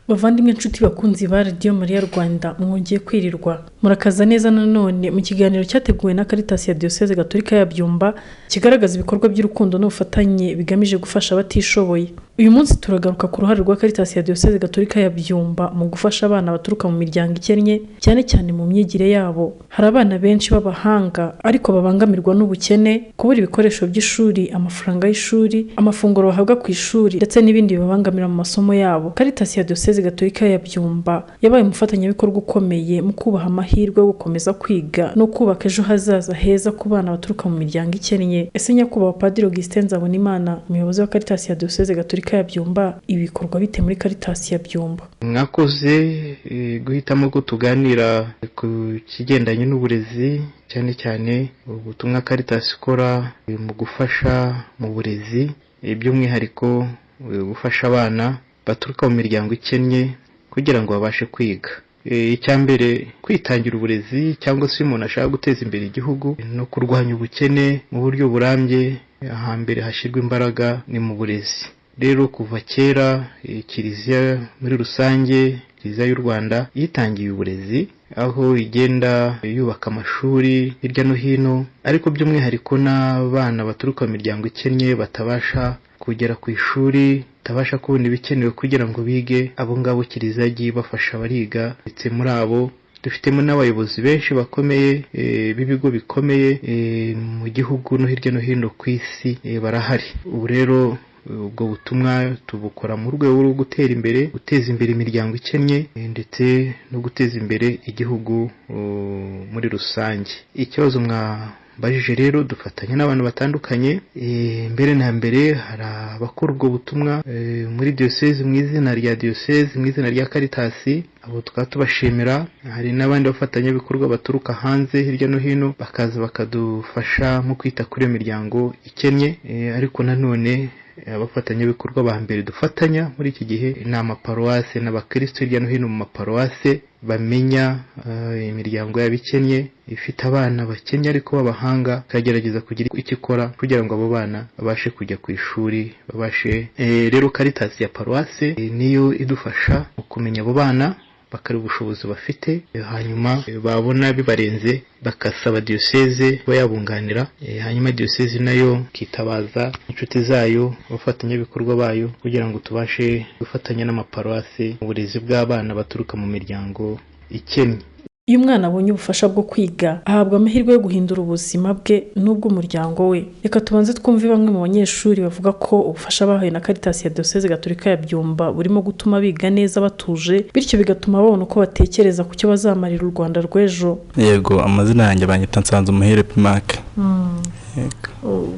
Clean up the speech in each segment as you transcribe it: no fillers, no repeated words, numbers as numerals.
Bavandimwe, inshuti bakunzi ba Radiyo Mariya Rwanda, mwongeye kwirirwa. Murakaza neza nanone mu kiganiro cyateguwe na Caritas ya Diyoseze Gatolika ya Byumba, kigaragaza ibikorwa by'urukundo n'ubufatanye bigamije gufasha abatishoboye. Uyu munsi turagaruka ku ruhare rwa Caritas ya Diyoseze Gatolika ya Byumba mu gufasha abana baturuka mu miryango ikennye, cyane cyane mu myigire yabo. Hari abana benshi b'abahanga ariko babangamirwa n'ubukene, kubura ibikoresho by'ishuri, amafaranga y'ishuri, amafunguro bahabwa ku ishuri ndetse n'ibindi bibabangamira mu masomo yabo. Caritas ya Diyoseze Gatolika ya Byumba yabaye umufatanyabikorwa ukomeye mu kubaha amahirwe yo gukomeza kwiga no kubaka ejo hazaza heza ku bana baturuka mu miryango ikennye. Ese Nyakubahwa Padiri Augustin Nzabonimana, umuyobozi wa Caritas ya Diyoseze Gatolika ya Byumba, ibi bikorwa bite muri Caritas ya Byumba? Mwakoze guhitamo ko tuganira ku kigendanye n'uburezi, cyane cyane ubutumwa Caritas ikora mu gufasha mu burezi, by'umwihariko gufasha abana baturuka mu miryango ikennye kugira ngo babashe kwiga. Icya mbere, kwitangira uburezi cyangwa se umuntu ashaka guteza imbere igihugu no kurwanya ubukene mu buryo burambye, ahambere hashyirwa imbaraga ni mu burezi. Rero kuva kera Kiliziya muri rusange, Kiliziya y'u Rwanda yitangiye uburezi, aho igenda yubaka amashuri hirya no hino, ariko by'umwihariko n'abana baturuka mu miryango ikennye batabasha kugera ku ishuri, batabasha kubona ibikenewe kugira ngo bige, abo ngabo Kiliziya yagiye ibafasha bariga. Ndetse muri abo dufitemo n'abayobozi benshi bakomeye b'ibigo bikomeye mu gihugu no hirya no hino ku isi barahari. Ubu rero ubwo butumwa tubukora mu rwego rwo gutera imbere, guteza imbere imiryango ikennye ndetse no guteza imbere igihugu muri rusange. Ikibazo mwambajije rero, dufatanya n'abantu batandukanye. Mbere na mbere hari abakora ubwo butumwa muri diyoseze mu izina rya diyoseze, mu izina rya Caritas, abo tukaba tubashimira. Hari n'abandi bafatanyabikorwa baturuka hanze hirya no hino bakaza bakadufasha mu kwita kuri iyo miryango ikennye, ariko nanone abafatanyabikorwa ba mbere dufatanya muri iki gihe ni amaparuwase n'abakristo hirya no hino mu maparuwase bamenya imiryango y'abikennye ifite abana bakennye ariko b'abahanga, ikagerageza kugira icyo ikora kugira ngo abo bana babashe kujya ku ishuri, babashe. Rero Caritas ya paruwase niyo idufasha mu kumenya abo bana, bakareba ubushobozi bafite, hanyuma babona bibarenze bakasaba diyoseze kuba yabunganira, hanyuma diyoseze nayo ikitabaza inshuti zayo, abafatanyabikorwa bayo, kugira ngo tubashe gufatanya n'amaparuwase mu burezi bw'abana baturuka mu miryango ikennye. Iyo umwana abonye ubufasha bwo kwiga, ahabwa amahirwe yo guhindura ubuzima bwe n'ubw'umuryango we. Reka tubanze twumve bamwe mu banyeshuri bavuga ko ubufasha bahawe na Caritas ya Diyoseze Gatolika ya Byumba burimo gutuma biga neza batuje, bityo bigatuma babona uko batekereza ku cyo bazamarira u Rwanda rw'ejo. Yego, amazina yanjye banyita Nsanzumuhire Pimake.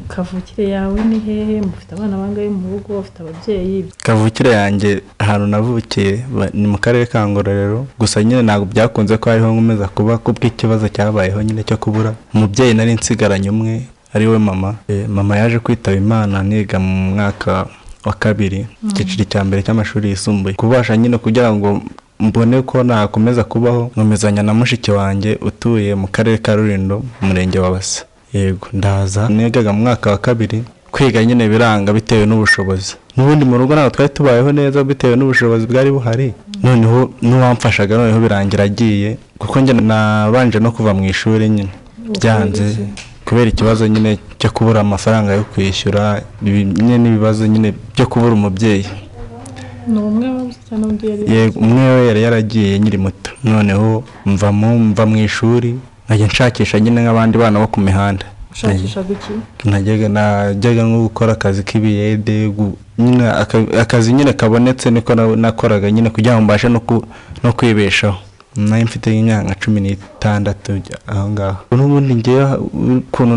Kavukire yawe ni hehe? Mufite abana bangahe mu rugo? Ufite ababyeyi? Kavukire yanjye ahantu navukiye ni mu karere ka Ngororero, gusa nyine ntabwo byakunze ko hariho nkomeza kuba kubw'ikibazo cyabayeho nyine cyo kubura umubyeyi. Nari nsigaranye umwe ari we mama. Mama yaje kwitaba Imana niga mu mwaka wa kabiri, icyiciro cya mbere cy'amashuri yisumbuye. Kubasha nyine kugira ngo mbone ko nakomeza kubaho, nkomezanya na mushiki wanjye utuye mu karere ka Rulindo, umurenge wa Basa. Yego, ndaza nigaga mu mwaka wa kabiri, kwiga nyine biranga bitewe n'ubushobozi. N'ubundi mu rugo ntabwo twari tubayeho neza bitewe n'ubushobozi bwari buhari. Noneho n'uwamfashaga noneho birangira agiye, kuko njye nabanje no kuva mu ishuri nyine byanze kubera ikibazo nyine cyo kubura amafaranga yo kwishyura, nyine n'ibibazo nyine byo kubura umubyeyi. Yego, umwe we yari yaragiye nkiri muto. Noneho mva mu ishuri nkajya nshakisha nyine nk'abandi bana bo ku mihanda. Najyaga nko gukora akazi k'ibiyede nyine, akazi nyine kabonetse niko nakoraga nyine kugira ngo mbashe no kwibeshaho. Nari mfite imyaka 16 aho ngaho. N'ubundi ngewe ukuntu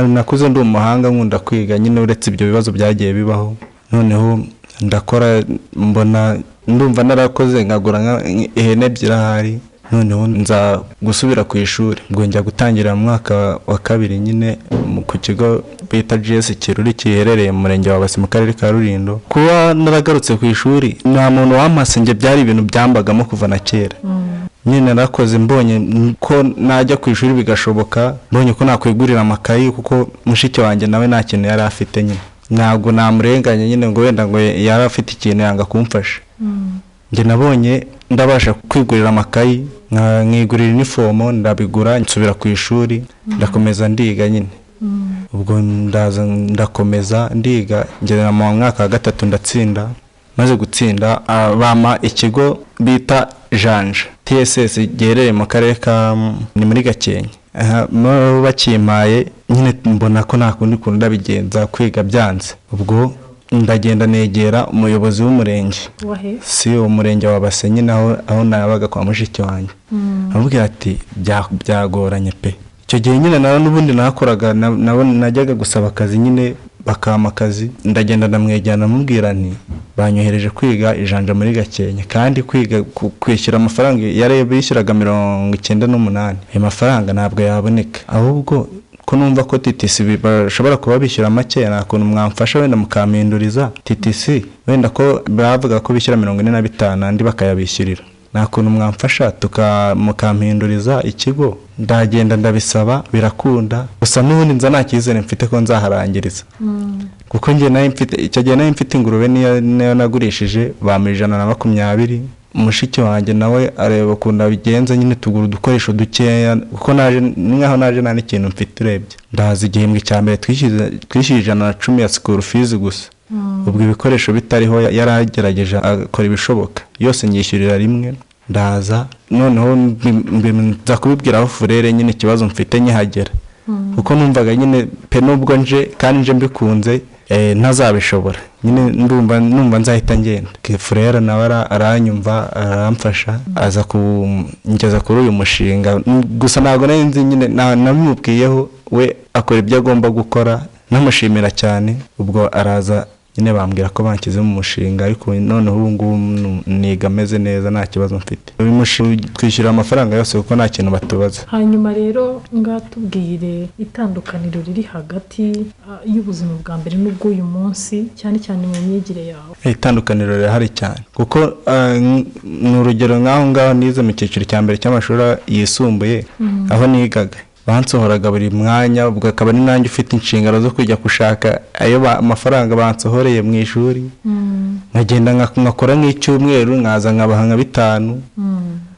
nakuze ndi umuhanga, nkunda kwiga nyine, uretse ibyo bibazo byagiye bibaho. Noneho ndakora, mbona ndumva narakoze nkagura ihene ebyiri ahari. Noneho nza gusubira ku ishuri, ubwo njya gutangira mu mwaka wa kabiri nyine ku kigo bita GS Kiruri giherereye mu murenge wa Basi mu karere ka Rulindo. Kuba naragarutse ku ishuri nta muntu wampase, njye byari ibintu byambagamo kuva na kera. Nyine narakoze mbonye ko najya ku ishuri bigashoboka, mbonye ko nakwigurira amakayi, kuko mushiki wanjye nawe nta kintu yari afite nyine. Ntabwo namurenganya nyine ngo wenda ngo yari afite ikintu yanga kumfasha. Njye nabonye ndabasha kwigurira amakayi, nkigurira inifomo, ndabigura, nsubira ku ishuri, ndakomeza ndiga nyine. Ubwo ndaza ndakomeza ndiga ngera mu mwaka wa 3 ndatsinda. Maze gutsinda bampa ikigo bita Janja TSS giherereye mu karere ka ni muri Gakenke. Bakimpaye nyine mbona ko nta kundi kuntu ndabigenza, kwiga byanze. Ubwo ndagenda negera umuyobozi w'umurenge, si umurenge wa Base nyine aho nabaga kwa mushiki wanjye, amubwira ati byagoranye pe. Icyo gihe nyine nawe n'ubundi nakoraga, najyaga gusaba akazi nyine bakampa akazi. Ndagenda ndamwegera ndamubwira nti banyohereje kwiga Ijanja muri Gakenke, kandi kwiga kwishyura amafaranga yari bishyuraga 98, ayo mafaranga ntabwo yaboneka, ahubwo ko numva ko TTC bashobora kuba bishyura make, nta kuntu mwamfasha wenda mukampinduriza TTC, wenda ko bavuga ko bishyura 45 andi bakayabishyurira, nta kuntu mwamfasha mukampinduriza ikigo. Ndagenda ndabisaba birakunda, gusa n'ubundi nza nta cyizere mfite ko nzaharangiriza, kuko njye nari mfite icyo gihe nari mfite ingurube niyo nagurishije bampa 120. Mushiki wanjye nawe areba ukuntu abigenza nyine, tugura udukoresho dukeya, kuko naje nkaho naje nta n'ikintu mfite urebye. Ndaza igihembwe cya mbere twishyuye 110 ya school fees gusa, ubwo ibikoresho bitariho yaragerageje akora ibishoboka yose nyishyurira rimwe. Ndaza noneho nza kubibwira furere nyine ikibazo mfite nkihagera, kuko numvaga nyine pe nubwo nje kandi nje mbikunze ntazabishobora nyine, ndumva nzahita ngenda. Furere nawe aranyumva aramfasha, aza kungeza kuri uyu mushinga. Gusa ntabwo nari nzi nyine, nabimubwiyeho we akora ibyo agomba gukora, namushimira cyane. Ubwo araza nyine bambwira ko banshyize mu mushinga, ariko noneho ubu ngubu niga ameze neza nta kibazo mfite. Uyu mushinga twishyura amafaranga yose kuko nta kintu batubaza. Hanyuma rero ngatubwire itandukaniro riri hagati y'ubuzima bwa mbere n'ubw'uyu munsi, cyane cyane mu myigire yawe. Itandukaniro rirahari cyane, kuko ni urugero nk'aho ngaho nize mu cyiciro cya mbere cy'amashuri yisumbuye, aho nigaga bansohoraga buri mwanya, ubwo akaba ari nanjye ufite inshingano zo kujya gushaka ayo amafaranga bansohoreye mu ishuri. Nkagenda nkakora nk'icyumweru nkaza nkabaha nka 5,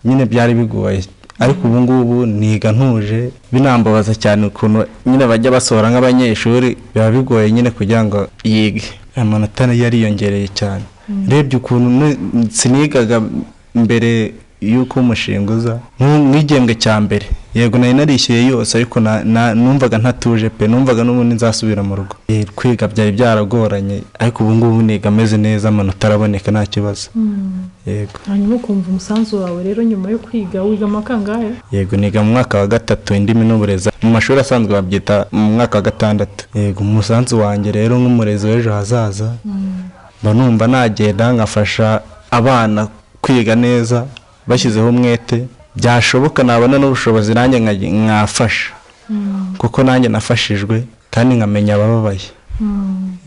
nyine byari bigoye. Ariko ubu ngubu niga ntuje, binambabaza cyane ukuntu nyine bajya basohora nk'abanyeshuri, biba bigoye nyine kugira ngo yige. Amanota yariyongereye cyane, urebye ukuntu sinigaga mbere yuko umushinga uza nk'igihembwe cya mbere, yego nari narishyuye yose, ariko numvaga ntatuje pe, numvaga n'ubundi nzasubira mu rugo. Kwiga byari byaragoranye, ariko ubu ngubu niga ameze neza, amanota araboneka nta kibazo. Yego. Hanyuma ukumva umusanzu wawe rero nyuma yo kwiga, wiga amakangahe? Yego, niga mu mwaka wa 3 indimi n'uburezi, mu mashuri asanzwe babyita mu mwaka wa 6. Yego, umusanzu wanjye rero nk'umurezi w'ejo hazaza, mba numva nagenda nkafasha abana kwiga neza bashyizeho umwete, byashoboka nabona n'ubushobozi nanjye nkafasha, kuko nanjye nafashijwe kandi nkamenya abababaye.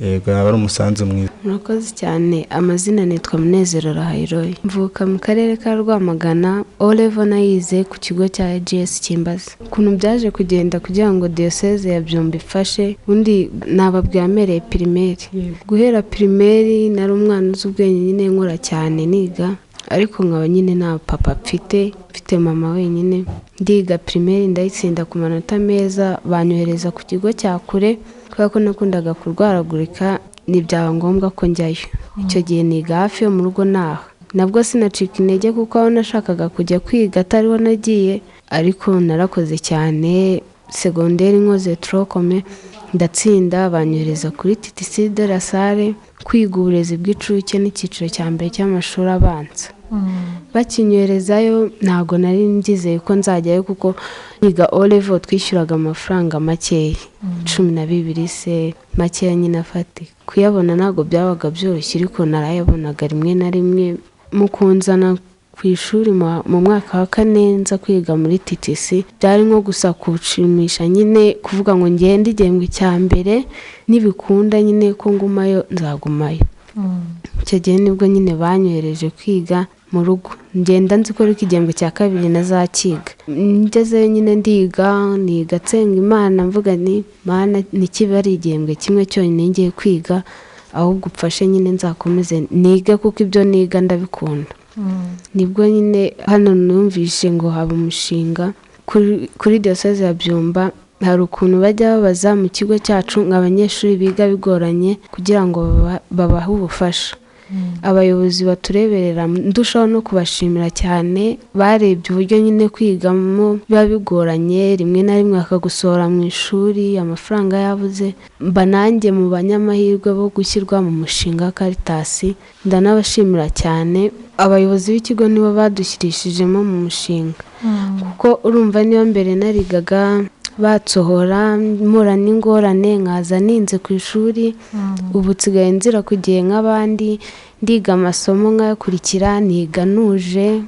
Yego, yaba ari umusanzu mwiza. Murakoze cyane. Amazina nitwa Munezero Rahayiroyi, mvuka mu karere ka Rwamagana. O level nayize ku kigo cya AGS Kimbazi. Ukuntu byaje kugenda kugira ngo diocese ya Byumba ifashe, undi nababwiye amereye primaire. Guhera primaire nari umwana uzi ubwenge nyine, nkora cyane niga, ariko nkaba nyine nta papa mfite, mfite mama wenyine. Ndiga primaire ndayitsinda ku manota meza, banyohereza ku kigo cya kure kubera ko nakundaga kurwaragurika, ntibyaba ngombwa ko njyayo. Icyo gihe niga hafi yo mu rugo naha, nabwo sinacika intege kuko aho nashakaga kujya kwiga atariho nagiye, ariko narakoze cyane. Segonderi nkoze trokome ndatsinda, banyohereza kuri TTC de la Salle kwiga uburezi bw'incuke n'icyiciro cya mbere cy'amashuri abanza. Bakinyoherezayo ntabwo nari mbyizeye ko nzajyayo, kuko niga O level twishyuraga amafaranga makeya, 12 se makeya nyine afatika. Kuyabona ntabwo byabaga byoroshye, ariko narayabonaga rimwe na rimwe. Mu kunzana ku ishuri mu mwaka wa 4 nza kwiga muri TTC, byari nko gusa kushimisha nyine, kuvuga ngo ngende igihembwe cya mbere nibikunda nyine ko ngumayo nzagumayo. Icyo gihe nibwo nyine banyohereje kwiga mu rugo, ngenda nzi ko ariko igihembwe cya 2 nazakiga. Ngezeyo nyine ndiga, niga nsenga Imana mvuga nti Mana ntikibe ari igihembwe kimwe cyonyine ngiye kwiga, ahubwo upfashe nyine nzakomeze nige kuko ibyo niga ndabikunda. Nibwo nyine hano numvise ngo haba umushinga kuri Diyoseze ya Byumba. Hari ukuntu bajya babaza mu kigo cyacu ngo abanyeshuri biga bigoranye kugira ngo babahe ubufasha. Abayobozi batureberera ndushaho no kubashimira cyane, barebye uburyo nyine kwigamo biba bigoranye, rimwe na rimwe bakagusohora mu ishuri amafaranga yabuze. Mba nanjye mu banyamahirwe bo gushyirwa mu mushinga wa Caritas, ndanabashimira cyane. Abayobozi b'ikigo nibo badushyirishijemo mu mushinga, kuko urumva niyo mbere narigaga batsohora mpura n'ingorane nkaza ninze ku ishuri, ubu nsigaye nzira ku gihe nk'abandi, ndiga amasomo nkayakurikira, niga nuje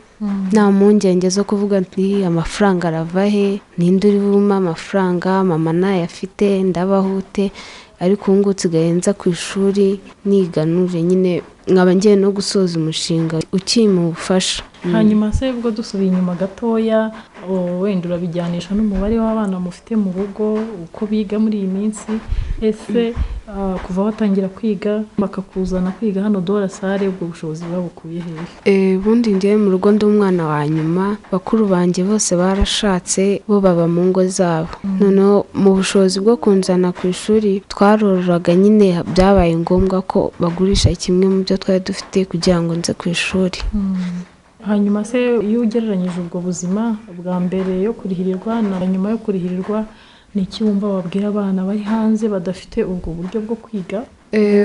nta mpungenge zo kuvuga nti amafaranga arava he, ninde uri bumpe amafaranga, mama ntayafite ndabahute. Ariko ubu ngubu nsigaye nza ku ishuri niga nuje nyine, nkaba ngiye no gusoza umushinga ukimpa ubufasha. Hanyuma se ubwo dusubiye inyuma gatoya, wenda urabijyanisha n'umubare w'abana mufite mu rugo uko biga muri iyi minsi, ese kuva watangira kwiga bakakuzana kwiga hano Dora Sare, ubwo bushobozi babukuye hehe? Ubundi ngewe mu rugo ndi umwana wa nyuma, bakuru banjye bose barashatse, bo baba mu ngo zabo. Noneho mu bushobozi bwo kunzana ku ishuri twarororaga nyine, byabaye ngombwa ko bagurisha kimwe mu byo twari dufite kugira ngo nze ku ishuri. Hanyuma se iyo ugereranyije ubwo buzima bwa mbere yo kurihirirwa na nyuma yo kurihirirwa, ni iki wumva wabwira abana bari hanze badafite ubwo buryo bwo kwiga?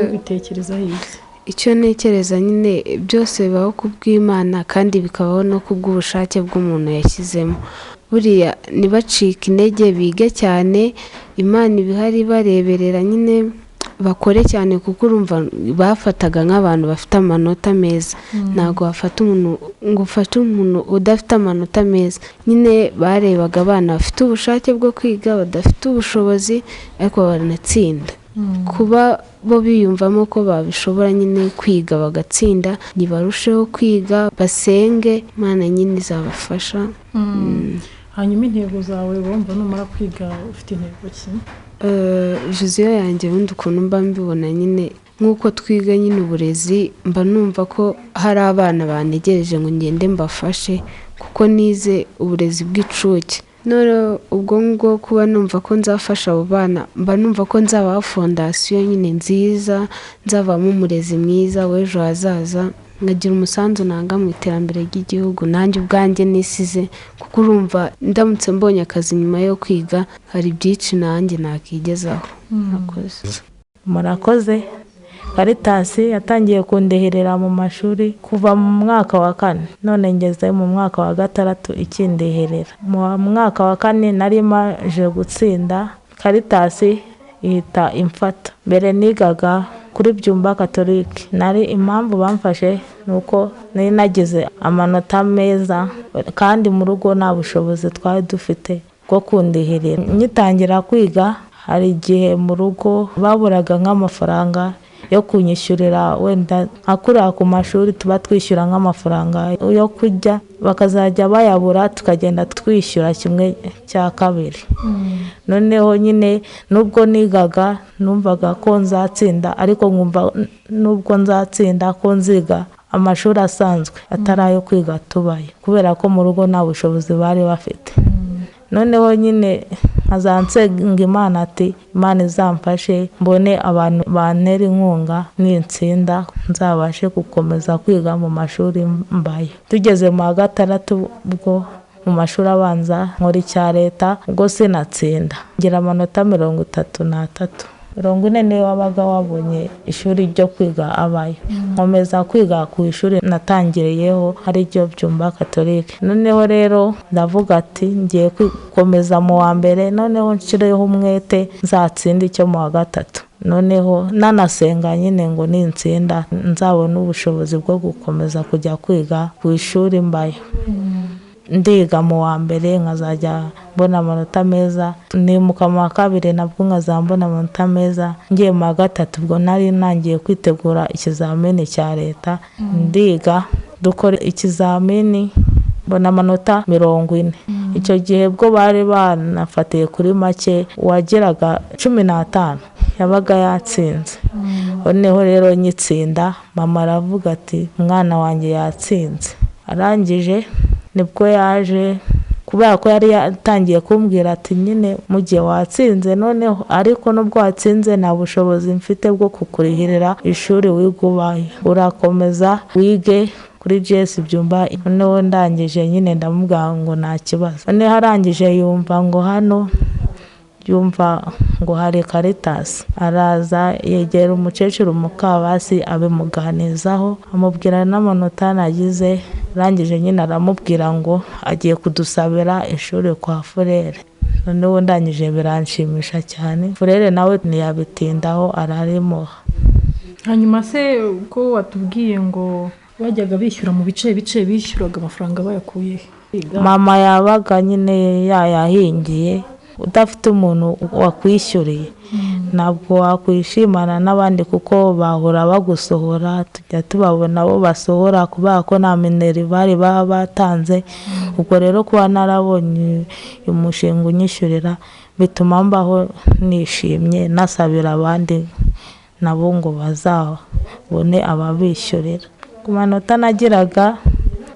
Ubitekerezaho iki? Icyo ntekereza nyine byose bibaho ku bw'Imana kandi bikabaho no ku bw'ubushake bw'umuntu yashyizemo. Buriya ntibacike intege, bige cyane, Imana ibihari bareberera nyine, bakore cyane, kuko urumva bafataga nk'abantu bafite amanota meza. Ntabwo wafata umuntu ngo ufate umuntu udafite amanota meza. Nyine barebaga abana bafite ubushake bwo kwiga, badafite ubushobozi ariko baranatsinda. Kuba bo biyumvamo ko babishobora nyine kwiga bagatsinda, ntibarusheho kwiga, basenge, Imana nyine izabafasha. Hanyuma intego zawe wumva numara kwiga ufite intego ki? Viziyo yanjye ubundi ukuntu mba mbibona nyine, nk'uko twiga nyine uburezi, mba numva ko hari abana bantegereje ngo ngende mbafashe, kuko nize uburezi bw'incuke. None ubwo ngubwo kuba numva ko nzafasha abo bana, mba numva ko nzabaha fondasiyo nyine nziza, nzavamo umurezi mwiza w'ejo hazaza, nkagira umusanzu nanga mu iterambere ry'igihugu nanjye ubwanjye nisize, kuko urumva ndamutse mbonye akazi nyuma yo kwiga hari byinshi nanjye nakigezaho. Murakoze. Caritas yatangiye kundeherera mu mashuri kuva mu mwaka wa 4, none ngeze mu mwaka wa 6 ikindeherera. Mu mwaka wa 4 nari maje gutsinda, Caritas ihita imfata. Mbere nigaga kuri Byumba Catholic, nari impamvu bamfashe nuko nari nagize amanota meza kandi mu rugo nta bushobozi twari dufite bwo kundeherera. Ngitangira kwiga hari igihe mu rugo baburaga nk'amafaranga yo kunyishyurira, wenda nka ku mashuri tuba twishyura nk'amafaranga yo kurya, bakazajya bayabura tukagenda twishyura kimwe cya kabiri. Noneho nyine nubwo nigaga numvaga ko nzatsinda, ariko nkumva nubwo nzatsinda ko nziga amashuri asanzwe atari ayo kwiga tubaye, kubera ko mu rugo nta bushobozi bari bafite. Noneho nyine nkaza nsenga Imana ati Imana izamfashe mbone abantu bantera inkunga, nitsinda nzabashe gukomeza kwiga mu mashuri mbayo. Tugeze mu wa 6 ubwo mu mashuri abanza nkora icya leta, ubwo sinatsinda ngira amanota 33. 40 niyo wabaga wabonye ishuri ryo kwiga abayo. Nkomeza kwiga ku ishuri natangiriyeho ari ryo Byumba Catholic. Noneho rero ndavuga ati ngiye gukomeza mu wa mbere, noneho nshireho umwete nzatsinda icyo mu wa 3. Noneho nanasenga nyine ngo nintsinda nzabone ubushobozi bwo gukomeza kujya kwiga ku ishuri mbayo. Ndiga mu wa mbere nkazajya mbona amanota meza, nimuka mu wa 2 nabwo nkazajya mbona amanota meza, ngiye mu wa 3 ubwo nari nangiye kwitegura ikizamini cya leta, ndiga dukora ikizamini mbona amanota 40. Icyo gihe bwo bari banafatiye kuri make, uwageraga 15 yabaga yatsinze. Noneho rero nyitsinda, mama aravuga ati umwana wanjye yatsinze. Arangije nibwo yaje, kubera ko yari yatangiye kumbwira ati nyine mu gihe watsinze noneho, ariko nubwo watsinze nta bushobozi mfite bwo kukurihirira ishuri wiga ubaye, urakomeza wige kuri GS Byumba. Noneho ndangije nyine ndamubwira ngo nta kibazo. Noneho arangije yumva ngo hano, yumva ngo hari Caritas, araza yegera umukecuru Mukabasi abimuganizaho, amubwira n'amanota nagize. Arangije nyine aramubwira ngo agiye kudusabira ishuri kwa Furere. Noneho ndangije biranshimisha cyane, Furere nawe ntiyabitindaho ararimuha. Hanyuma se ko watubwiye ngo bajyaga bishyura mu bice bice, bishyuraga amafaranga bayakuye he? Mama yabaga nyine yayahingiye. Udafite umuntu wakwishyuriye ntabwo wakwishimana n'abandi, kuko bahora bagusohora. Tujya tubabona bo basohora kubera ko nta minerivare baba batanze. Ubwo rero kuba narabonye umushinga unyishyurira bituma mbaho nishimye, nasabira abandi nabo ngo bazabone ababishyurira. Ku manota nagiraga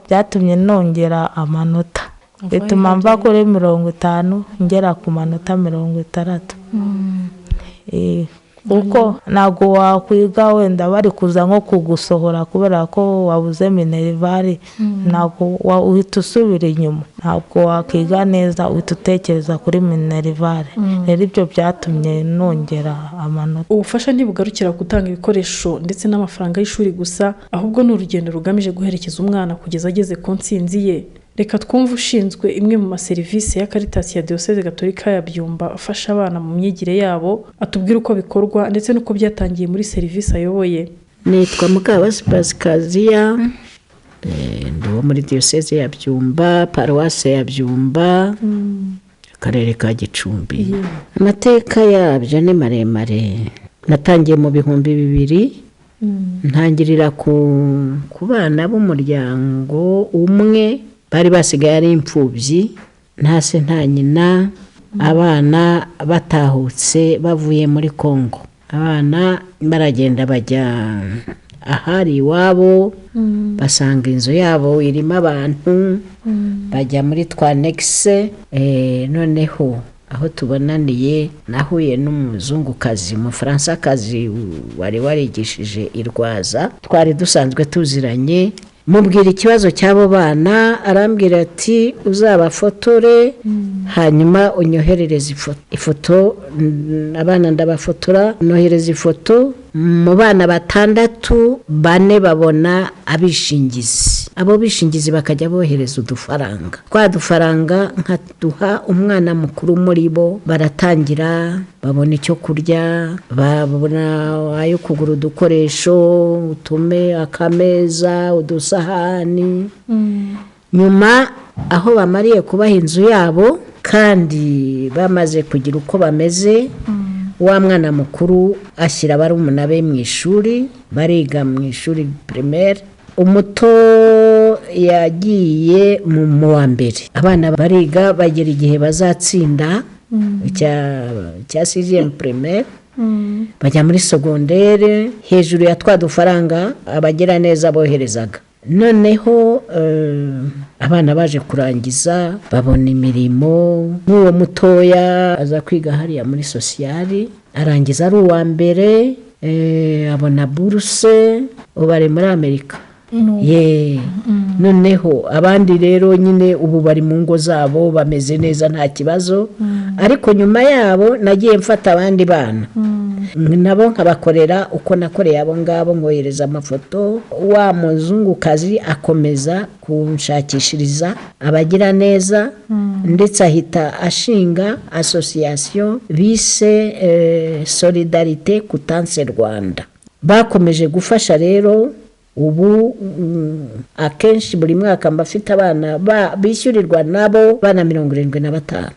byatumye nongera amanota, bituma mva kuri 50 ngera ku manota 60. Kuko ntabwo wakwiga wenda bari kuza nko kugusohora kubera ko wabuze minerivare, ntabwo uhita usubira inyuma, ntabwo wakwiga neza, uhita utekereza kuri minerivare. Rero ibyo byatumye nongera amanota. Ubufasha ntibugarukira gutanga ibikoresho ndetse n'amafaranga y'ishuri gusa, ahubwo ni urugendo rugamije guherekeza umwana kugeza ageze ku ntsinzi ye. Reka twumve ushinzwe imwe mu maserivisi ya Caritas ya Diyoseze Gatolika ya Byumba afasha abana mu myigire yabo, atubwira uko bikorwa ndetse n'uko byatangiye muri serivisi ayoboye. Nitwa Mukabasi Pasikaziya, ndi uwo muri Diyoseze ya Byumba, paruwase ya Byumba, akarere ka Gicumbi. Amateka yabyo ni maremare. Natangiye mu 2000, ntangirira ku bana b'umuryango umwe bari basigaye ari imfubyi, nta se nta nyina, abana batahutse bavuye muri Kongo. Abana baragenda bajya ahari iwabo, basanga inzu yabo irimo abantu, bajya muri twanegise. Noneho aho tubonaniye nahuye n'umuzungukazi, umufaransakazi wari warigishije i Rwaza, twari dusanzwe tuziranye. Mubwira ikibazo cy'abo bana, arambwira ati uzabafotore hanyuma unyoherereze ifoto. Abana ndabafotora, nohereza ifoto. Mu bana 6, 4 babona abishingizi. Abo bishingizi bakajya bohereza udufaranga, twa dufaranga nkaduha umwana mukuru muri bo, baratangira babona icyo kurya, babona ayo kugura udukoresho, utume, akameza, udusahani. Nyuma aho bamariye kubaha inzu yabo kandi bamaze kugira uko bameze, wa mwana mukuru ashyira barumuna be mu ishuri, bariga mu ishuri primaire. Umuto yagiye mu wa mbere. Abana bariga bagera igihe bazatsinda cya 6e primaire, bajya muri secondaire. Hejuru ya twa dufaranga abagira neza boherezaga. Noneho abana baje kurangiza babona imirimo. N'uwo mutoya aza kwiga hariya muri sociali, arangiza ari uwa mbere, abona buruse, ubu ari muri Amerika. Noneho abandi rero nyine ubu bari mu ngo zabo bameze neza nta kibazo. Ariko nyuma yabo nagiye mfata abandi bana, nabo nkabakorera uko nakoreye abo ngabo, nkohereza amafoto. Wa muzungukazi akomeza kunshakishiriza abagira neza, ndetse ahita ashinga association bise Solidarité Coutances Rwanda. Bakomeje gufasha rero. Ubu akenshi buri mwaka mbafite abana bishyurirwa nabo bana 75.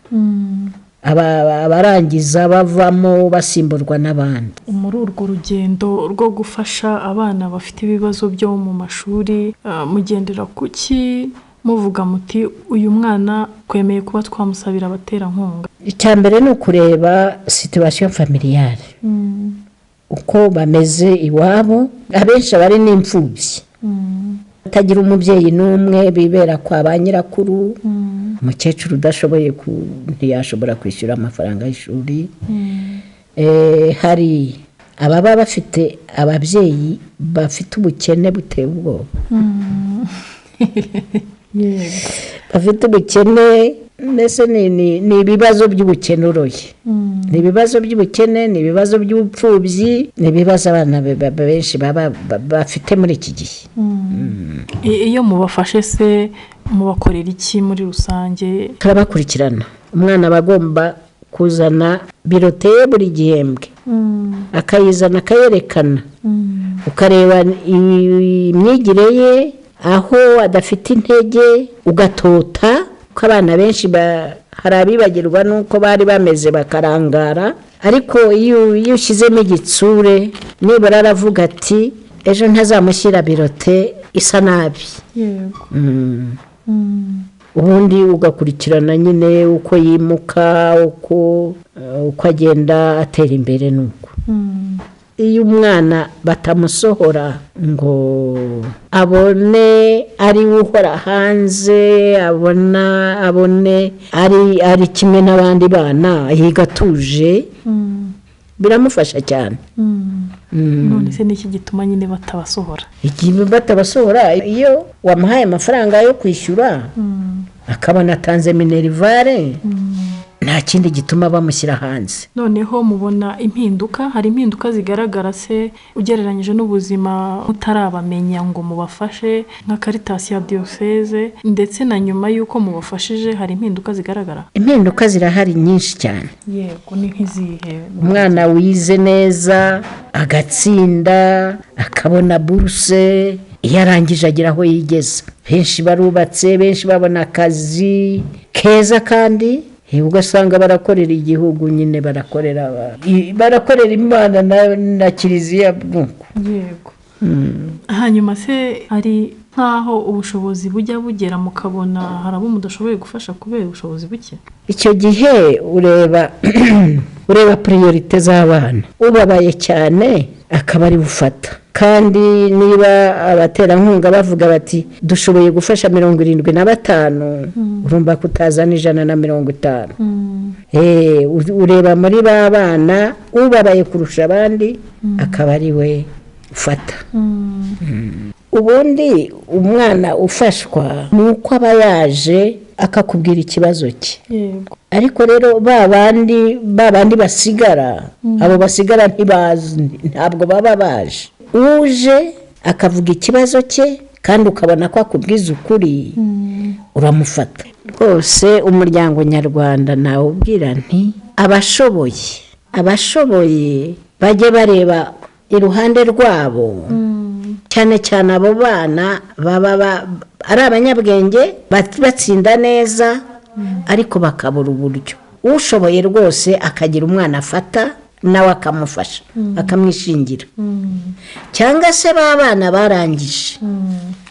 Abarangiza bavamo basimburwa n'abandi. Muri urwo rugendo rwo gufasha abana bafite ibibazo byo mu mashuri, mugendera kuki muvuga muti uyu mwana kwemeye kuba twamusabira abaterankunga? Icya mbere ni ukureba situation familiale. uko bameze iwabo. Abenshi aba ari n'imfubyi, batagira umubyeyi n'umwe, bibera kwa ba nyirakuru. Umukecuru udashoboye ntiyashobora kwishyura amafaranga y'ishuri. Hari ababa bafite ababyeyi bafite ubukene buteye ubwoba, bafite ubukene, mbese ni ibibazo by'ubukene uroye, ni ibibazo by'ubukene, ni ibibazo by'ubupfubyi, ni ibibazo abana benshi baba bafite muri iki gihe. Iyo mubafashe se mubakorera iki muri rusange? Turabakurikirana. Umwana aba agomba kuzana birote buri gihembwe, akayizana akayerekana, ukareba imyigire ye, aho adafite intege ugatota, kuko abana benshi hari abibagirwa n'uko bari bameze bakarangara. Ariko iyo ushyizemo igitsure, nibura aravuga ati ejo ntazamushyira birote isa nabi. Ubundi ugakurikirana nyine uko yimuka, uko agenda atera imbere. Nuko iyo umwana batamusohora ngo abone ari uhora hanze, abone ari kimwe n'abandi bana, yiga atuje, biramufasha cyane. None se niki gituma nyine batabasohora? Igihe batabasohora, iyo wamuhaye amafaranga yo kwishyura akabona atanze minerivare, nta kindi gituma bamushyira hanze. Noneho mubona impinduka, hari impinduka zigaragara se ugereranyije n'ubuzima mutarabamenya ngo mubafashe nka Caritas ya Diocese, ndetse na nyuma y'uko mubafashije hari impinduka zigaragara? Impinduka zirahari nyinshi cyane. Yego, ni nk'izihe? Umwana wize neza agatsinda, akabona buruse, iyo arangije agira aho yigeza. Benshi barubatse, benshi babona akazi keza, kandi ugasanga barakorera igihugu nyine, barakorera Imana na Kiliziya. Yego. Hanyuma se hari nk'aho ubushobozi bujya bugera mukabona hari abo mudashoboye gufasha kubera ubushobozi buke? Icyo gihe ureba priorite z'abana, ubabaye cyane akaba ari bufata. Kandi niba abaterankunga bavuga bati dushoboye gufasha 75, urumva kutazana 150. Ureba muri ba bana ubabaye kurusha abandi akaba ari we ufata. Ubundi umwana ufashwa ni uko aba yaje akakubwira ikibazo cye. Ariko rero ba bandi basigara, abo basigara ntibazi, ntabwo baba baje. Uje akavuga ikibazo cye kandi ukabona ko akubwiza ukuri, uramufata. Rwose umuryango nyarwanda nawubwira nti abashoboye bajye bareba iruhande rwabo, cyane cyane abo bana baba ari abanyabwenge, batsinda neza, ariko bakabura uburyo. Ushoboye rwose akagira umwana afata nawe akamufasha, akamwishingira. Cyangwa se ba bana barangije,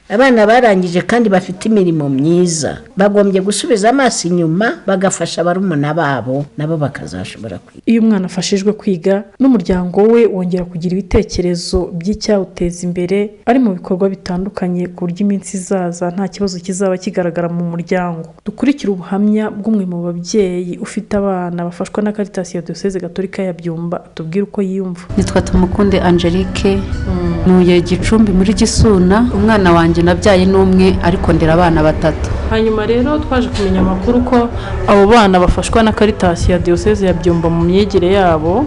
abana barangije kandi bafite imirimo myiza, bagombye gusubiza amaso inyuma bagafasha barumuna babo, nabo bakazashobora kwiga. Iyo umwana afashijwe kwiga n'umuryango we wongera kugira ibitekerezo by'icyawuteza imbere, ari mu bikorwa bitandukanye ku buryo iminsi izaza nta kibazo kizaba kigaragara mu muryango. Dukurikire ubuhamya bw'umwe mu babyeyi ufite abana bafashwa na Caritas ya Diocese Gatolika ya Byumba, atubwire uko yiyumva. Nitwa Tumukunde Angelique, ntuye Gicumbi muri Gisuna. Umwana wanjye nabyaye n'umwe, ariko ndera abana batatu. Hanyuma rero twaje kumenya amakuru ko abo bana bafashwa na Caritas ya Diocese ya Byumba mu myigire yabo.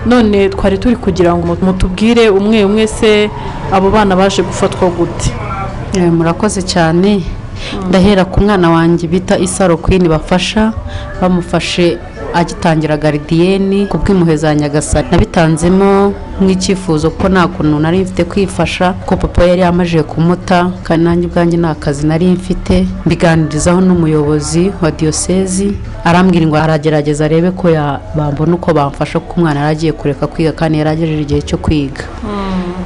None twari turi kugira ngo mutubwire umwe umwe se abo bana baje gufatwa gute? Murakoze cyane. Ndahera ku mwana wanjye bita Isaro Queen bafasha, bamufashe agitangira garidiyeni ku bw'impuhwe za Nyagasani. Nabitanzemo nk'icyifuzo ko nta kuntu nari mfite kwifasha, ko papa yari yamajije kumuta, kandi nanjye ubwanjye nta kazi nari mfite. Mbiganirizaho n'umuyobozi wa diyosezi, arambwira ngo aragerageza arebe ko bambona uko bamfasha, kuko umwana yari agiye kureka kwiga kandi yari agejeje igihe cyo kwiga.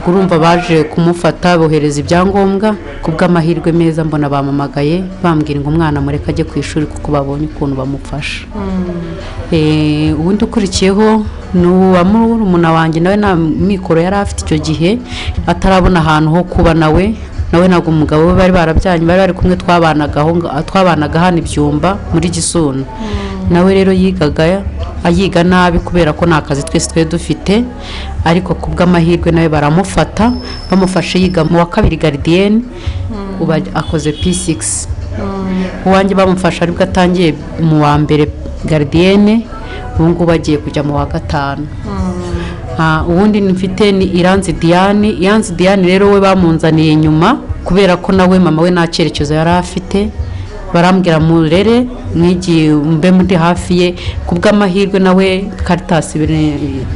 Urumva baje kumufata bohereza ibyangombwa, ku bw'amahirwe meza mbona bamamagaye bambwira ngo umwana mureke ajye ku ishuri kuko babonye ukuntu bamufasha. Ubundi ukurikiyeho ni uwa Murumuna wanjye nawe nta mikoro yari afite icyo gihe, atarabona ahantu ho kuba, nawe ntabwo umugabo we bari barabyanye, bari bari kumwe, twabanaga hano ibyumba muri Gisuna. Nawe rero yigaga ayiga nabi kubera ko nta kazi twese twari dufite, ariko ku bw'amahirwe nawe baramufata, bamufashe yiga mu wa 2 garidiyeni, ubu akoze P6. Uwanjye bamufashe aribwo atangiye mu wa 1 garidiyene, ubu ngubu agiye kujya mu wa 5. Ubundi mfite ni Iranzi Diane. Iranzi Diane rero we bamunzaniye nyuma kubera ko nawe mama we nta cyerekezo yari afite, barambwira murere mwigiye mbe muri hafi ye. Ku bw'amahirwe nawe Caritas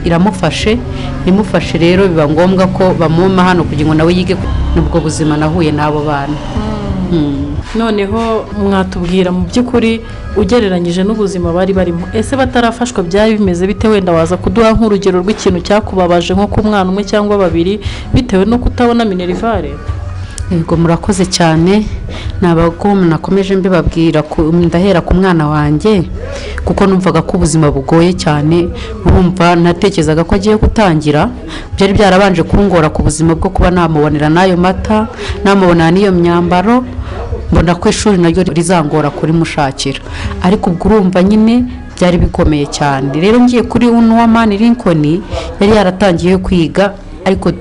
iramufashe, imufashe rero biba ngombwa ko bamuma hano kugira ngo nawe yige. Nubwo buzima nahuye n'abo bana. Noneho mwatubwira mu by'ukuri ugereranyije n'ubuzima bari barimo, ese batarafashwa byari bimeze bite? Wenda waza kuduha nk'urugero rw'ikintu cyakubabaje nko ku mwana umwe cyangwa babiri bitewe no kutabona minerivare. Yego, murakoze cyane. Ntabwo nakomeje mbibabwira, ndahera ku mwana wanjye kuko numvaga ko ubuzima bugoye cyane. Urumva natekerezaga ko agiye gutangira, byari byarabanje kungora ku buzima bwo kuba namubonera n'ayo mata, namubonera n'iyo myambaro, mbona ko ishuri naryo rizangora kurimushakira, ariko ubwo urumva nyine byari bikomeye cyane. Rero ngiye kuri Unuwamani Lincoln, yari yaratangiye kwiga, ariko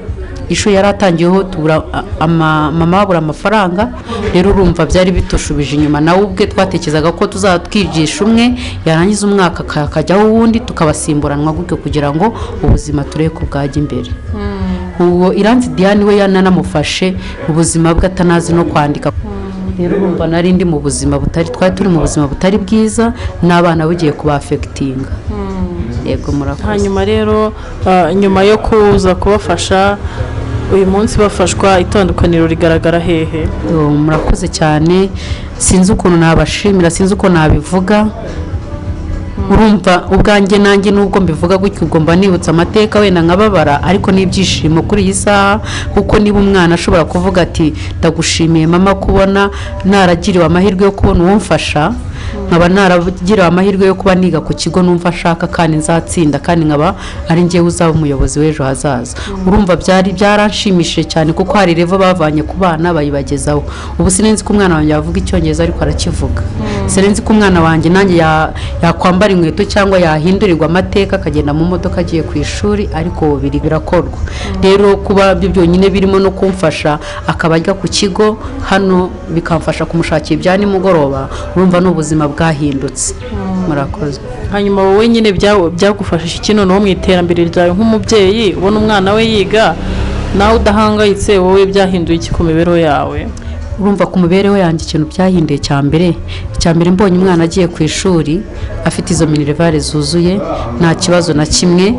ishuri yaratangiyeho tubura mama babura amafaranga. Rero urumva byari bitushubije inyuma. Nawe ubwe twatekerezaga ko tuzatwigisha umwe yarangiza umwaka akajyaho uwundi, tukabasimburanwa gutyo kugira ngo ubuzima turebe ko bwajya imbere. Uwo Iranzi Diane we yananamufashe ubuzima bwe atanazi no kwandika. Rero urumva nari ndi mu buzima butari, twari turi mu buzima butari bwiza, n'abana bugiye kubafekitinga. Yego, murakoze. Hanyuma rero nyuma yo kuza kubafasha uyu munsi bafashwa, itandukaniro rigaragara hehe? Murakoze cyane, sinzi ukuntu nabashimira, sinzi uko nabivuga. Urumva ubwanjye nanjye nubwo mbivuga gutyo ubwo mba nibutse amateka wenda nkababara, ariko n'ibyishimo kuri iyi saha, kuko niba umwana ashobora kuvuga ati ndagushimiye mama kubona naragiriwe amahirwe yo kubona uwumfasha, nkaba naragiriwe amahirwe yo kuba niga ku kigo numva ashaka kandi nzatsinda, kandi nkaba ari njyewe uzaba umuyobozi w'ejo hazaza. Urumva byari byaranshimishije cyane kuko hari revo bavanye ku bana bayibagezaho. Ubu sinzi ko umwana wanjye yavuga icyongereza ariko arakivuga. Sinzi ko umwana wanjye nanjye yakwambara inkweto cyangwa yahindurirwa amateka akagenda mu modoka agiye ku ishuri, ariko biri birakorwa. Rero kuba byo byonyine birimo no kumfasha akaba ajya ku kigo hano bikamfasha kumushakira ibya nimugoroba, urumva n'ubuzima bwahindutse. Murakoze. Hanyuma wowe nyine byagufashije iki noneho mu iterambere ryawe nk'umubyeyi, ubona umwana we yiga nawe udahangayitse, wowe byahinduye iki ku mibereho yawe? Urumva ku mibereho yanjye ikintu byahinduye cya mbere mbonye umwana agiye ku ishuri afite izo minerivare zuzuye nta kibazo na kimwe,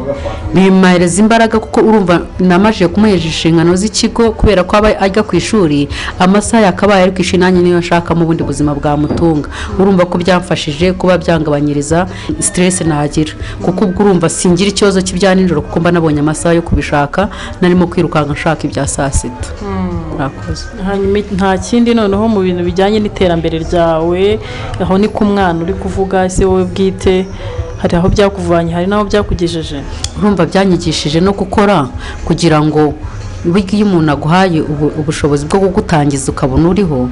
bimuhereza imbaraga kuko urumva namaje kumuhesha inshingano z'ikigo kubera ko aba ajya ku ishuri amasaha yakabaye ari ku ishuri, nanjye niyo nshaka mu bundi buzima bwamutunga. Urumva ko byamfashije kuba byangabanyiriza stress nagira, kuko ubwo urumva singira ikibazo cy'ibya nijoro kuko mba nabonye amasaha yo kubishaka, narimo kwirukanka nshaka ibya saa sita. Murakoze. Hanyuma nta kindi noneho mu bintu bijyanye n'iterambere ryawe, aho ni ku mwana uri kuvuga, ese wowe bwite hari aho byakuvanye, hari n'aho byakugejeje? Urumva byanyigishije no gukora kugira ngo burya iyo umuntu aguhaye ubushobozi bwo kugutangiza ukabona uriho,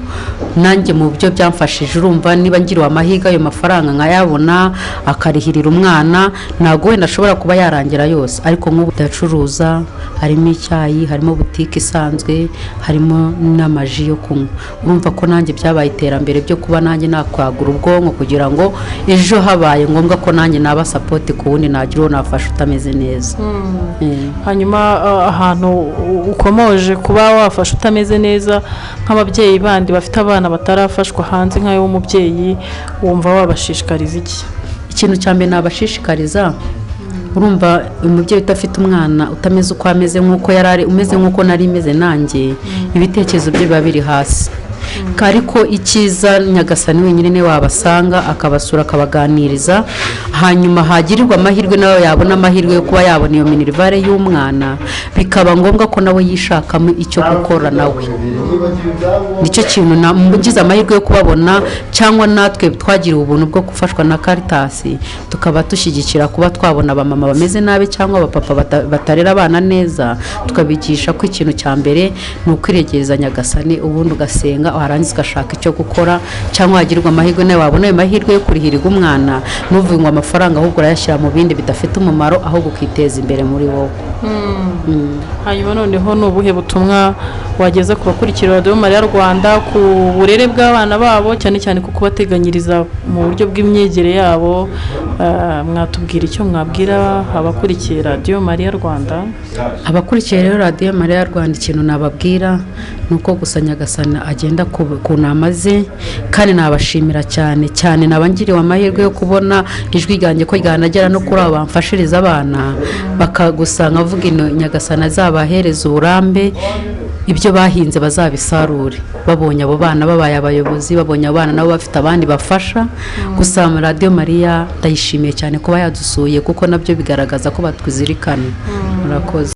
nanjye mu byo byamfashije urumva niba ngiriwe amahirwe ayo mafaranga nkayabona akarihirira umwana, ntabwo wenda ashobora kuba yarangira yose, ariko nk'ubu ndacuruza, harimo icyayi, harimo butike isanzwe, harimo n'amaji yo kunywa. Urumva ko nanjye byabaye iterambere byo kuba nanjye nakwagura ubwonko kugira ngo ejo habaye ngombwa ko nanjye naba sapoti ku wundi nagira uwo nafasha utameze neza. Hanyuma ahantu ukomoje kuba wafasha utameze neza, nk'ababyeyi bandi bafite abana batarafashwa hanze nk'ayo w'umubyeyi, wumva wabashishikariza iki? Ikintu cya mbere nabashishikariza, urumva umubyeyi udafite umwana utameze uko ameze nk'uko yari ari, umeze nk'uko nari meze nanjye, ibitekerezo bye biba biri hasi. Ariko icyiza Nyagasani wenyine niwe wabasanga akabasura akabaganiriza, hanyuma hagirirwa amahirwe nawe yabona amahirwe yo kuba yabona iyo minerivare y'umwana, bikaba ngombwa ko nawe yishakamo icyo gukora nawe. Nicyo kintu ngize amahirwe yo kubabona, cyangwa natwe twagiriwe ubuntu bwo gufashwa na Caritas, tukaba dushyigikira kuba twabona abamama bameze nabi cyangwa abapapa batarera abana neza, tukabigisha ko ikintu cya mbere ni ukwiregereza Nyagasani, ubundi ugasenga, warangiza ugashaka icyo gukora, cyangwa wagirwa amahirwe nawe wabona ayo mahirwe yo kurihirirwa umwana, ntuvuge ngo amafaranga ahubwo urayashyira mu bindi bidafite umumaro, ahubwo ukiteza imbere muri wowe. Hanyuma noneho ni ubuhe butumwa wageza ku bakurikira Radiyo Mariya Rwanda ku burere bw'abana babo, cyane cyane ku kubateganyiriza mu buryo bw'imyigire yabo? Mwatubwira icyo mwabwira abakurikiye Radiyo Mariya Rwanda? Abakurikiye rero Radiyo Mariya Rwanda, ikintu nababwira ni uko gusa Nyagasani agenda ku nama ze, kandi nabashimira cyane cyane nabangiriwe amahirwe yo kubona ijwi ryanjye ko ryanagera no kuri abo bamfashiriza abana, bakagusa nkavuga ino Nyagasani azabahereza uburambe, ibyo bahinze bazabisarure, babonye abo bana babaye abayobozi, babonye abana nabo bafite abandi bafasha. Gusa Radiyo Mariya ndayishimiye cyane kuba yadusuye, kuko nabyo bigaragaza ko batwizirikana. Murakoze.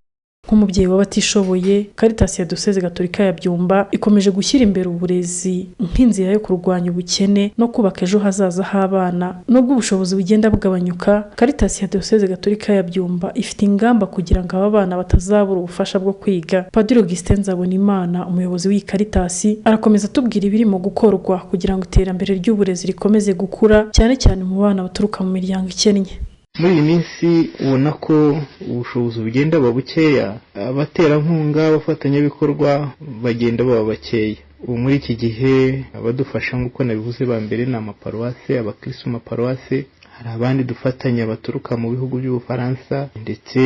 Nk'umubyeyi w'abatishoboye, Caritas ya Diyoseze Gatolika ya Byumba ikomeje gushyira imbere uburezi nk'inzira yo kurwanya ubukene no kubaka ejo hazaza h'abana. Nubwo ubushobozi bugenda bugabanyuka, Caritas ya Diyoseze Gatolika ya Byumba ifite ingamba kugira ngo aba bana batazabura ubufasha bwo kwiga. Padiri Augustin Nzabonimana, umuyobozi w'iyi Caritas, arakomeza atubwira ibirimo gukorwa kugira ngo iterambere ry'uburezi rikomeze gukura, cyane cyane mu bana baturuka mu miryango ikennye. Muri iyi minsi ubona ko ubushobozi bugenda buba bukeya, abaterankunga, abafatanyabikorwa bagenda baba bakeya. Ubu muri iki gihe abadufasha nk'uko nabivuze ba mbere ni amaparuwase, abakristu mu maparuwase, hari abandi dufatanya baturuka mu bihugu by'Ubufaransa ndetse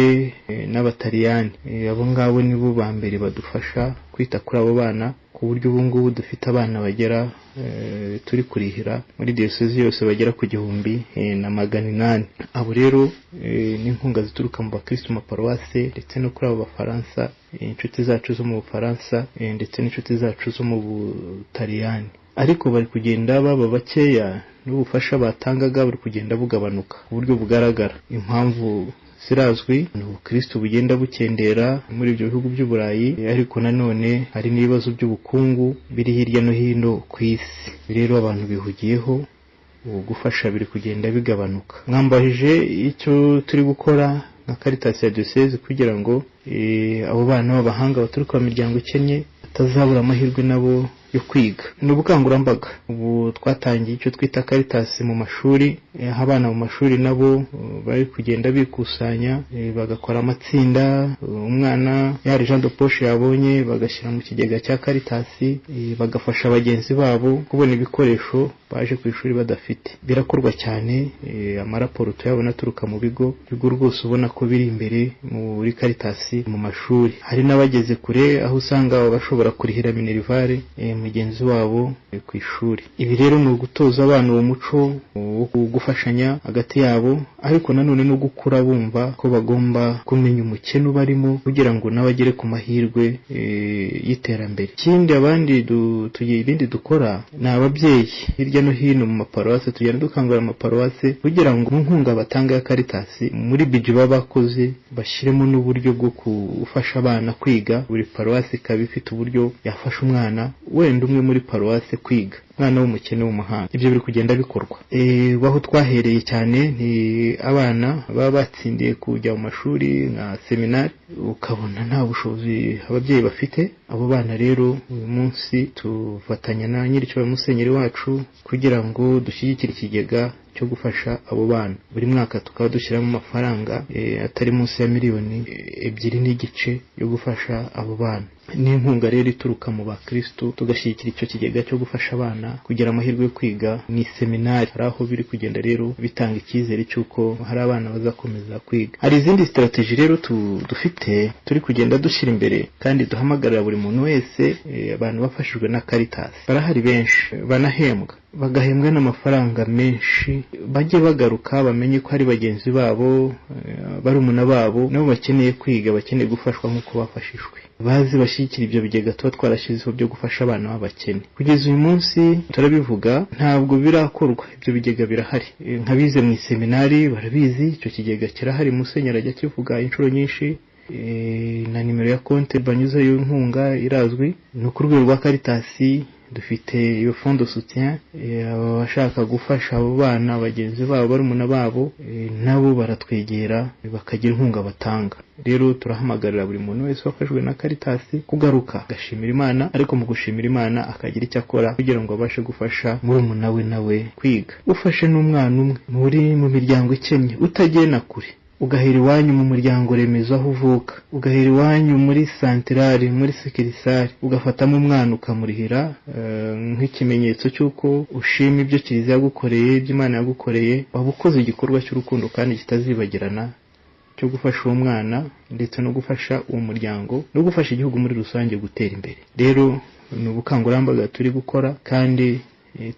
n'Abataliyani. Abo ngabo nibo ba mbere badufasha kwita kuri abo bana, ku buryo ubu ngubu dufite abana bagera turi kurihira muri diyosezi yose bagera ku 1800. Abo rero n'inkunga zituruka mu bakristu mu paruwase ndetse no kuri abo Bafaransa, inshuti zacu zo mu Bufaransa ndetse n'inshuti zacu zo mu Butaliyani. Ariko bari kugenda baba bakeya, n'ubufasha batangaga buri kugenda bugabanuka ku buryo bugaragara. Impamvu zirazwi, ni ubukristo bugenda bukendera muri ibyo bihugu by'Uburayi, ariko nanone hari n'ibibazo by'ubukungu biri hirya no hino ku isi. Rero abantu bihugiyeho, gufasha biri kugenda bigabanuka. Mwambajije icyo turi gukora nka Caritas ya Diyoseze kugira ngo abo bana b'abahanga baturuka mu miryango ikennye batazabura amahirwe nabo yo kwiga. Ni ubukangurambaga. Ubu twatangiye icyo twita Caritas mu mashuri, aho abana mu mashuri nabo bari kugenda bikusanya, bagakora amatsinda, umwana yari Jean de Poche yabonye bagashyira mu kigega cya Caritas, bagafasha bagenzi babo kubona ibikoresho baje ku ishuri badafite. Birakorwa cyane, amaraporo tuyabona aturuka mu bigo rwose ubona ko biri imbere muri Caritas mu mashuri. Hari n'abageze kure aho usanga bashobora kurihira minerivare mugenzi wabo ku ishuri. Ibi rero ni ugutoza abana uwo muco wo gufashanya hagati yabo, ariko nanone no gukura bumva ko bagomba kumenya umukene ubarimo kugira ngo nawe agere ku mahirwe y'iterambere. Ikindi abandi ibindi dukora ni ababyeyi hirya no hino mu maparuwase, tugenda dukangurira amaparuwase kugira ngo mu nkunga batanga ya Caritas muri biji baba bakoze bashyiremo n'uburyo bwo gufasha abana kwiga. Buri paruwase ikaba ifite uburyo yafasha umwana wenda umwe muri paruwase kwiga, umwana w'umukene w'umuhanga. Ibyo biri kugenda bikorwa. Aho twahereye cyane ni abana baba batsindiye kujya mu mashuri nka seminari, ukabona nta bushobozi ababyeyi bafite. Abo bana rero uyu munsi tufatanya na nyiricyubahiro Musenyeri wacu kugira ngo dushyigikire ikigega cyo gufasha abo bana. Buri mwaka tukaba dushyiramo amafaranga atari munsi ya miliyoni 2.5 yo gufasha abo bana. N'inkunga rero ituruka mu bakristu, tugashyigikira icyo kigega cyo gufasha abana kugira amahirwe yo kwiga mu iseminari. Hari aho biri kugenda rero bitanga icyizere cy'uko hari abana bazakomeza kwiga. Hari izindi strategy rero dufite turi kugenda dushyira imbere kandi duhamagarira buri muntu wese. Abantu bafashijwe na Caritas barahari benshi, banahembwa, bagahembwa n'amafaranga menshi, bajye bagaruka bamenye ko hari bagenzi babo, barumuna babo nabo bakeneye kwiga, bakeneye gufashwa nk'uko bafashijwe. Bazi bashyigikira ibyo bigega tuba twarashyizeho byo gufasha abana b'abakene. Kugeza uyu munsi turabivuga, ntabwo birakorwa, ibyo bigega birahari. Nk'abize mu iseminari barabizi, icyo kigega kirahari, Musenyeri ajya akivuga inshuro nyinshi. Na nimero ya konti banyuzaho inkunga irazwi. Ni ku rwego rwa Caritas dufite iyo fond de soutien, abashaka gufasha abo bana bagenzi babo, barumuna babo, nabo baratwegera bakagira inkunga batanga. Rero turahamagarira buri muntu wese wafashwe na Caritas kugaruka agashimira Imana, ariko mu gushimira Imana akagira icyo akora kugira ngo abashe gufasha murumuna we nawe kwiga. Ufashe n'umwana umwe muri mu miryango ikennye utagenda kure, ugahera iwanyu mu muryango remezo aho uvuka, ugahera iwanyu muri santirari, muri sekirisari, ugafatamo umwana ukamurihira nk'ikimenyetso cy'uko ushima ibyo Kiliziya yagukoreye, ibyo Imana yagukoreye, waba ukoze igikorwa cy'urukundo kandi kitazibagirana cyo gufasha uwo mwana ndetse no gufasha uwo muryango no gufasha igihugu muri rusange gutera imbere. Rero ni ubukangurambaga turi gukora, kandi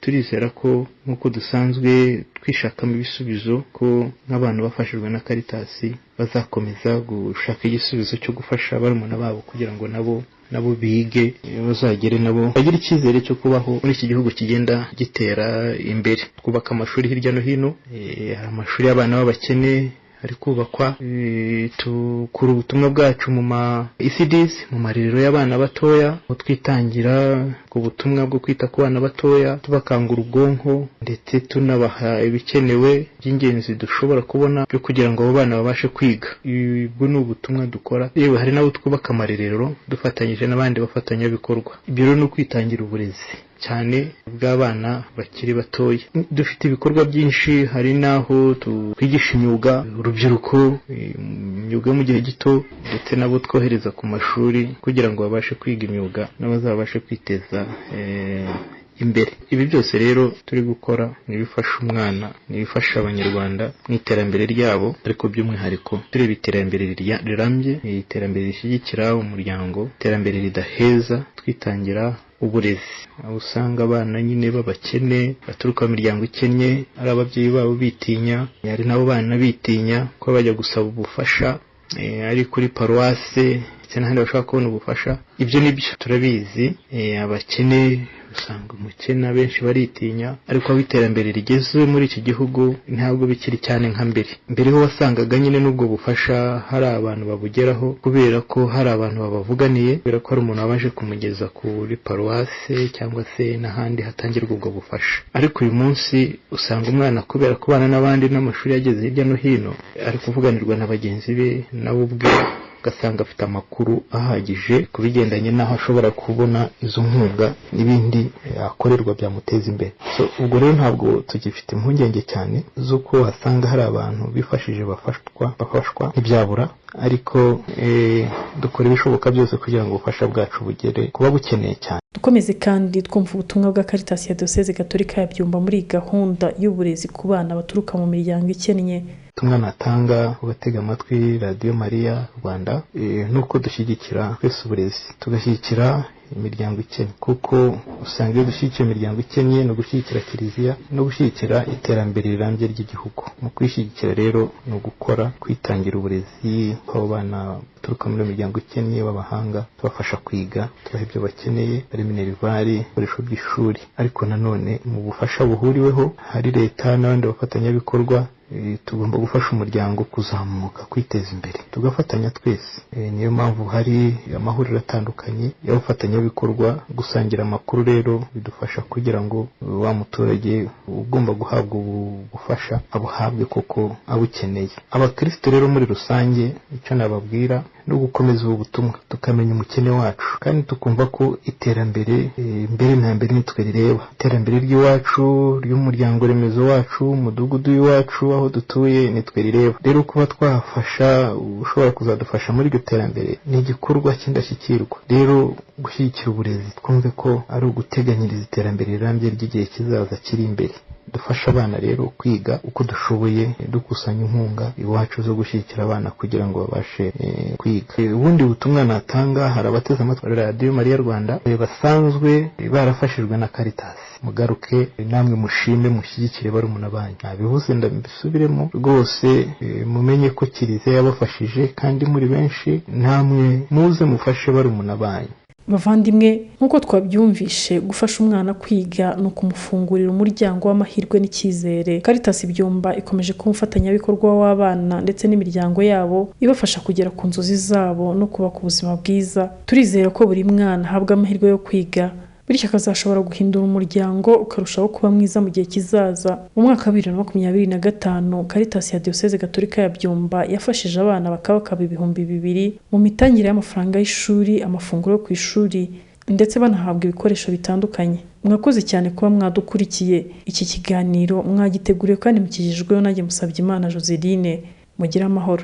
turizera ko nk'uko dusanzwe twishakamo ibisubizo, ko nk'abantu bafashijwe na Caritas bazakomeza gushaka igisubizo cyo gufasha barumuna babo kugira ngo nabo bige, bazagere nabo bagire icyizere cyo kubaho muri iki gihugu kigenda gitera imbere. Twubaka amashuri hirya no hino, hari amashuri y'abana b'abakene ari kubakwa, tukura ubutumwa bwacu mu ma ECDs, mu marerero y'abana batoya, aho twitangira ubutumwa bwo kwita ku bana batoya, tubakangura ubwonko ndetse tunabaha ibikenewe by'ingenzi dushobora kubona byo kugira ngo abo bana babashe kwiga. Ubwo ni ubutumwa dukora. Yewe hari n'abo twubaka amarerero dufatanyije n'abandi bafatanyabikorwa. Ibyo rero ni ukwitangira uburezi cyane bw'abana bakiri batoya. Dufite ibikorwa byinshi, hari n'aho twigisha imyuga urubyiruko, imyuga mu gihe gito, ndetse nabo twohereza ku mashuri kugira ngo babashe kwiga imyuga n'abazabashe kwiteza imbere. Ibi byose rero turi gukora ni ibifasha umwana, ni ibifasha abanyarwanda mu iterambere ryabo, ariko by'umwihariko tureba iterambere rirambye, iterambere rishyigikira umuryango, iterambere ridaheza, twitangira uburezi. Aho usanga abana nyine b'abakene baturuka mu miryango ikennye, ari ababyeyi babo bitinya, ari nabo bana bitinya ko bajya gusaba ubufasha, ari kuri paruwase ndetse n'ahandi bashobora kubona ubufasha. Ibyo nibyo turabizi, abakene usanga umukene abenshi baritinya, ariko aho iterambere rigeze muri iki gihugu ntabwo bikiri cyane nka mbere. Mbere ho wasangaga nyine n'ubwo bufasha hari abantu babugeraho kubera ko hari abantu babavuganiye, kubera ko hari umuntu wabashe kumugeza kuri paruwase cyangwa se n'ahandi hatangirwa ubwo bufasha. Ariko uyu munsi usanga umwana kubera kubana n'abandi n'amashuri yageze hirya no hino, ari kuvuganirwa na bagenzi be, nawe ubwe ugasanga afite amakuru ahagije ku bigendanye n'aho ashobora kubona izo nkunga n'ibindi akorerwa byamuteza imbere. So ubwo rero ntabwo tugifite impungenge cyane z'uko wasanga hari abantu bifashije bafashwa, ntibyabura, ariko dukora ibishoboka byose kugira ngo ubufasha bwacu bugere kuba bukeneye cyane. Dukomeze kandi twumva ubutumwa bwa Caritas ya Diyoseze Gatolika ya Byumba muri gahunda y'uburezi ku bana baturuka mu miryango ikennye. Ubutumwa natanga ubatega amatwi Radiyo Mariya Rwanda, nuko dushyigikira twese uburezi, tugashyigikira imiryango ikennye, kuko usanga iyo dushyigikira imiryango ikennye ni ugushyigikira Kiliziya no gushyigikira iterambere rirambye ry'igihugu. Mu kwishyigikira rero ni ugukora, kwitangira uburezi kw'abo bana baturuka muri iyo miryango ikennye b'abahanga, tubafasha kwiga, tubaha ibyo bakeneye, ari minerivare, ibikoresho by'ishuri. Ariko nanone mu bufasha buhuriweho hari leta n'abandi bafatanyabikorwa, tugomba gufasha umuryango kuzamuka, kwiteza imbere, tugafatanya twese. Niyo mpamvu hari amahuriro atandukanye y'abafatanyabikorwa. Gusangira amakuru rero bidufasha kugira ngo wa muturage ugomba guhabwa ubufasha abuhabwe koko abukeneye. Abakristo rero muri rusange icyo nababwira no gukomeza ubu butumwa, tukamenya umukene wacu, kandi tukumva ko iterambere mbere na mbere nitwe rireba. Iterambere ry'iwacu, ry'umuryango remezo wacu, umudugudu w'iwacu, aho dutuye nitwe rireba. Rero kuba twafasha ushobora kuzadufasha muri iryo terambere ni igikorwa cy'indashyikirwa. Rero gushyigikira uburezi twumve ko ari uguteganyiriza iterambere rirambye ry'igihe kizaza kiri imbere. Dufasha abana rero kwiga uko dushoboye, dukusanya inkunga iwacu zo gushyigikira abana kugira ngo babashe kwiga. Ubundi butumwa natanga, hari abateze amatwi Radiyo Mariya Rwanda basanzwe barafashijwe na Caritas, mugaruke namwe mushime, mushyigikire barumuna banyu. Nabivuze ndabisubiremo rwose, mumenye ko Kiliziya yabafashije kandi muri benshi, namwe muze mufashe barumuna banyu. Bavandimwe, nk'uko twabyumvishe, gufasha umwana kwiga ni ukumufungurira umuryango w'amahirwe n'icyizere. Caritas Byumba ikomeje kuba umufatanyabikorwa w'abana ndetse n'imiryango yabo, ibafasha kugera ku nzozi zabo no kubaka ubuzima bwiza. Turizera ko buri mwana ahabwa amahirwe yo kwiga, bityo akazashobora guhindura umuryango ukarushaho kuba mwiza mu gihe kizaza. Mu mwaka wa 2025, Caritas ya Diyoseze Gatolika ya Byumba yafashije abana bakabakaba 2000 mu mitangire y'amafaranga y'ishuri, amafunguro yo ku ishuri ndetse banahabwa ibikoresho bitandukanye. Mwakoze cyane kuba mwadukurikiye. Iki kiganiro mwagiteguriwe kandi mukigejejweho nanjye Musabyimana Joseline. Mugire amahoro.